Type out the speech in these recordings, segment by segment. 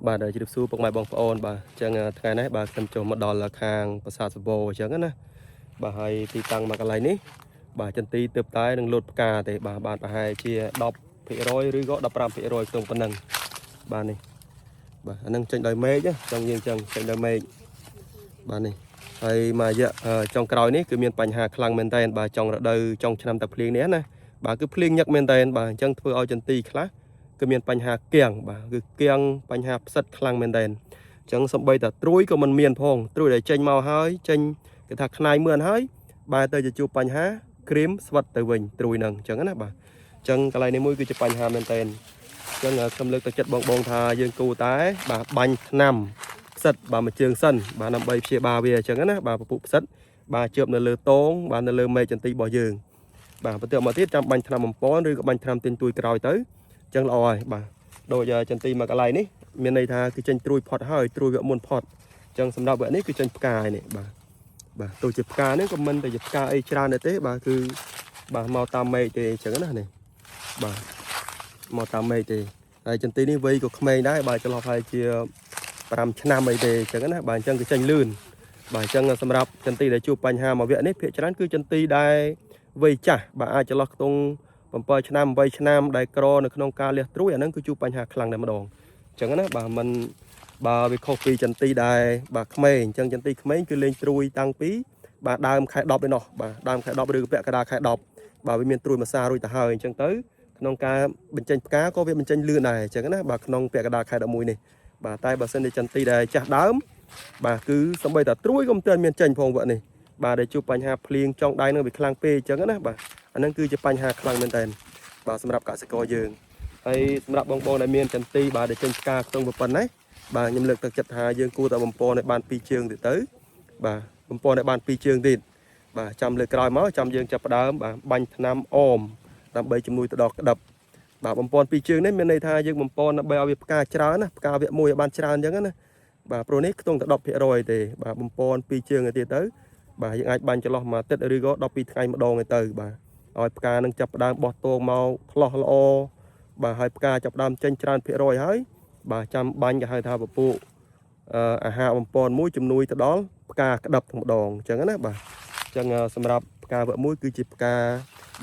បាទជម្រាបសួរពុកម៉ែបងប្អូនបាទអញ្ចឹងថ្ងៃនេះបាទខ្ញុំចុះមកដល់ខាងប្រាសាទសំបូរអញ្ចឹងណាបាទហើយទីតាំងមកកន្លែងនេះបាទចន្ទីទើបតែនឹងលោតផ្កាទេបាទបានប្រហែលជា10%ឬក៏15%ក្នុងប៉ុណ្ណឹងបាទនេះបាទអានឹងចេញដោយមេឃណាចង់យើងចឹងចេញដោយមេឃបាទនេះហើយមួយរយៈចុងក្រោយនេះគឺមានបញ្ហាខ្លាំងមែនតើបាទចុងរដូវចុងឆ្នាំទឹកភ្លៀងនេះណាបាទគឺភ្លៀងញឹកមែនតើបាទអញ្ចឹងធ្វើឲ្យចន្ទីខ្លះ គឺមានបញ្ហាគៀងបាទគឺគៀងបញ្ហាផ្សិតខ្លាំងមែនតើអញ្ចឹងសំបីតាត្រួយក៏មិនមានផងត្រួយដែលចេញមកហើយចេញគេថាខ្នាយមឿនហើយបែរទៅជាជួបបញ្ហាក្រៀមស្វិតទៅវិញត្រួយនឹងអញ្ចឹងណាបាទអញ្ចឹងកន្លែងនេះមួយគឺជាបញ្ហាមែនតើអញ្ចឹងខ្ញុំលើកទឹកចិត្តបងបងថាយើងគួរតែបាទបាញ់ថ្នាំផ្សិតបាទមួយជើងសិនបាទដើម្បីព្យាបាលវាអញ្ចឹងណាបាទពពុះផ្សិតបាទជើបនៅលើតងបាទនៅលើមេឃចន្ទីរបស់យើងបាទបន្ទាប់មកទៀតចាំបាញ់ថ្នាំបំពន់ឬក៏បាញ់ថ្នាំទិញទួយក្រោយទៅ ចឹងល្អហើយបាទដូចចន្ទីមកកន្លែងនេះមានន័យថាគឺចេញត្រួយផុតហើយត្រួយវគ្គមុនផុតចឹងសម្រាប់វគ្គនេះគឺចេញផ្កាហើយនេះបាទបាទទោះជាផ្កានេះក៏មិនតែជាផ្កាអីច្រើនដែរទេបាទគឺបាទមកតាមមេឃទេចឹងណានេះបាទមកតាមមេឃទេហើយចន្ទីនេះវ័យក៏ក្មេងដែរបាទចន្លោះហើយជា5ឆ្នាំអីទេចឹងណាបាទអញ្ចឹងគឺចេញលឿនបាទអញ្ចឹងសម្រាប់ចន្ទីដែលជួបបញ្ហាមួយវគ្គនេះភាគច្រើនគឺចន្ទីដែលវ័យចាស់បាទអាចចន្លោះខ្ទង់7ឆ្នាំ8ឆ្នាំដែលក្រនៅក្នុងការលះត្រួយអាហ្នឹងគឺជួបបញ្ហាខ្លាំងតែម្ដងអញ្ចឹងណាបាទមិនបើវាខុសពីចន្ទីដែលបាទក្មេងអញ្ចឹងចន្ទីក្មេងគឺលេងត្រួយតាំងពីបាទដើមខែ10ឯណោះបាទដើមខែ10ឬក៏ពាក់កណ្ដាលខែ10បាទវាមានត្រួយមួយសារួចទៅហើយអញ្ចឹងទៅក្នុងការបញ្ចេញផ្កាក៏វាបញ្ចេញលឿនដែរអញ្ចឹងណាបាទក្នុងពាក់កណ្ដាលខែ11នេះបាទតែបើសិនជាចន្ទីដែលចាស់ដើមបាទគឺសំបីតាត្រួយក៏មិនទាន់មានចេញផងវគ្គនេះបាទដែលជួបបញ្ហាភ្លៀងចុងដៃនឹងវាខ្លាំងពេកអញ្ចឹងណាបាទអាហ្នឹងគឺជាបញ្ហាខ្លាំងមែនតើបាទសម្រាប់កសិករយើងហើយសម្រាប់បងប្អូនដែលមានចន្ទីបាទដែលចេញផ្កាខ្ទង់ប៉ុណ្ណេះបាទខ្ញុំលើកទឹកចិត្តថាយើងគួរតែបំពន់ឲ្យបានពីរជើងទៀតទៅបាទបំពន់ឲ្យបានពីរជើងទៀតបាទចាំលើកក្រោយមកចាំយើងចាប់ផ្ដើមបាទបាញ់ថ្នាំអមដើម្បីជំនួយទៅដល់ក្តឹបបាទបំពន់ពីរជើងនេះមានន័យថាយើងបំពន់ដើម្បីឲ្យវាផ្កាច្រើនណាផ្កាវគ្គមួយឲ្យបានច្រើនអញ្ចឹងណាបាទព្រោះនេះខ្ទង់តែ10%ទេបាទបំពន់ពីរជើងឲ្យទៀតទៅបាទយើងអាចបាញ់ចន្លោះមួយអាទិត្យឬក៏12ថ្ងៃម្ដងឲ្យទៅបាទ ឲ្យផ្កានឹងចាប់ផ្ដើមបោះតងមកថ្លោះល្អបាទហើយផ្កាចាប់ផ្ដើមចេញច្រើនភាគរយហើយបាទចាំបាញ់គេហៅថាពពួកអឺអាហារបំពន់មួយជំនួយទៅដល់ផ្កាក្តឹបទាំងម្ដងអញ្ចឹងណាបាទអញ្ចឹងសម្រាប់ផ្កាវគ្គមួយគឺជាផ្កា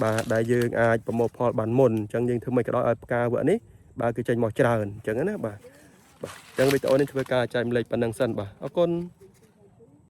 បាទដែលយើងអាចប្រមូលផលបានមុនអញ្ចឹងយើងធ្វើមិនក៏ដោយឲ្យផ្កាវគ្គនេះបាទគឺចេញមកច្រើនអញ្ចឹងណាបាទបាទអញ្ចឹងវីដេអូនេះធ្វើការចែករំលែកប៉ុណ្ណឹងសិនបាទអរគុណ។